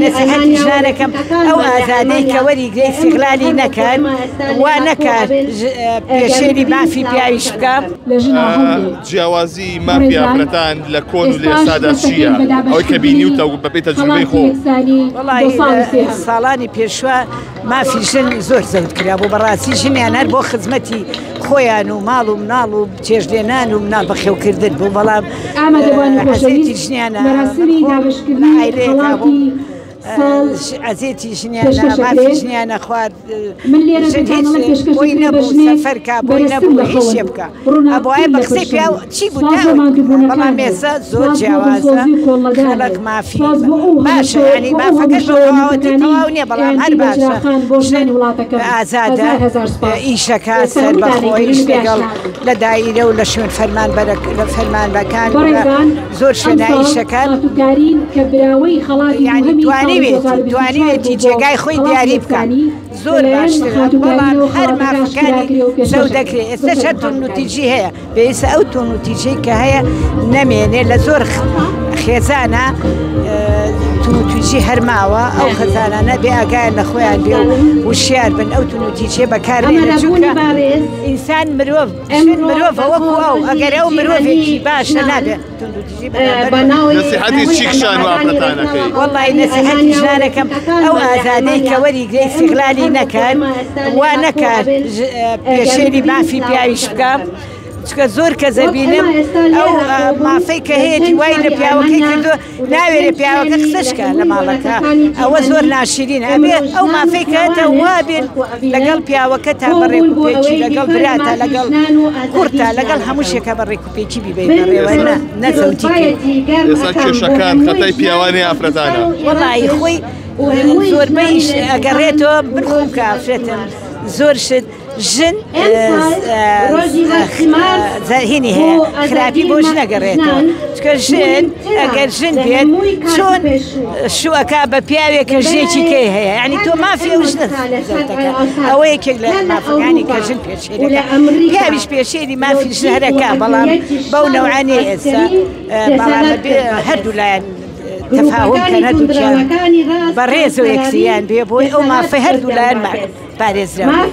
نەسیحەتی ژنانەکەم ئەو ئازادەی کە وەریگرێ ئیستیغلالی نەکەن وا نەکات پێشێلی مافی پیاویش بکا. جیاوازی مافی ئافرەتان لە کۆن و لە ئێستادا چییە؟ ئەوەی کە بینیوتە و بەپێی تەجروبەی خۆ. وەڵایی لە ساڵانی پێشوە مافی ژن زۆر زەوت کرابوو بەڕاستی ژنیان هەر بۆ خزمەتی خۆیان و ماڵ و مناڵ و چێژلێنان و مناڵ بەخێوکردن بوو بەڵام ئەزێتی ژنیانە عایلەیەکا بوو ئەزێتی ژنیانە مافی ژنیانە خوارد ژن هیچ بۆی نەبوو سەفەر کا بۆی نەبوو هیچ شتێ بکا ئەبوایە بە قسەی پیاو چی بوو تا بەڵام ئێستا زۆر جیاوازە خەڵک مافی باشە یانی مافەکەش بە تەواوەتی تەواو نییە بەڵام هەر باشە ژن ئازادە ئیشەکە سەربەخۆیش لەگەڵ لە دایرە و لە شوێن فەرمانبەرە لە فەرمانبەکان و لە زۆر شوێنە ئیشەکە یانی توانیوێتی توانیوێتی جێگای خۆی دیاری بکات زۆر باشترە بەڵام هەر مافەکانی زەوت دەکرێت ئێستاش هەر توندوتیژی هەیە پێویستە ئەو توندوتیژی کە هەیە نەمێنێ لە زۆر خێزانە توندوتیژی هەر ماوە ئەو خێزانانە بێ ئاگایان لە خۆیان بێ و وشیار بن ئەو توندوتیژیە بەکارنێنن چونکە ئینسان مرۆڤ ژن مرۆڤە وەکو ئەو ئەگەر ئەو مرۆڤێکی باشە نابێ نەسیحەتی چی کچان و ئافرەتان ئەکەی؟ وەڵی نەسیحەتی ژنانەکەم ئەو ئازادەی کە وەریگرێ ئیستیغلالی نەکەن وا نەکات پێشێلی مافی پیاویش بکا چونکە زۆر کەس ئەبینم ئەو مافەی کە هەیەتی وای لە پیاوەکەی کردووە ناوێرێ پیاوەکە قسەش کە لە ماڵەکە ئەوە زۆر ناشرینە ئەبێ ئەو مافەی کە هەتە وا بێت لەگەڵ پیاوەکە تا بە ڕێک و پێکی لەگەڵ براتا لەگەڵ کوڕتا لەگەڵ هەموو شتێکا بە ڕێک پێکی بیبەی بەڕێوە نا نەزەوتی کەی. ئێستا کێشەکان خەتای پیاوانە یا ئافرەتانە؟ وەڵایی خۆی زۆربەی ئەگەڕێتەوە من خۆم کە ئافرەتم زۆر شت ژن هینی هەیە خراپی بۆ ژنە گەڕێتەوە چکە ژن ئەگەر ژن بێت چۆن شوەکە بە پیاوێک کە ژێکی کەی هەیە یعنی تۆ مافی ئەو ژنە ئەوە یەکێک لە مافەکانی کە ژن پێش پیاویش پێشێلی مافی ژن هەرەکا بەڵام بەو نەوعە نیە ئێستا بەڵام ئەبێ هەردوو لایەن تەفاهوم کەن هەردووکیان بەڕێز و یەکتریان بێ بۆی ئەو مافەی هەردوو لایەن پارێزراو بێ.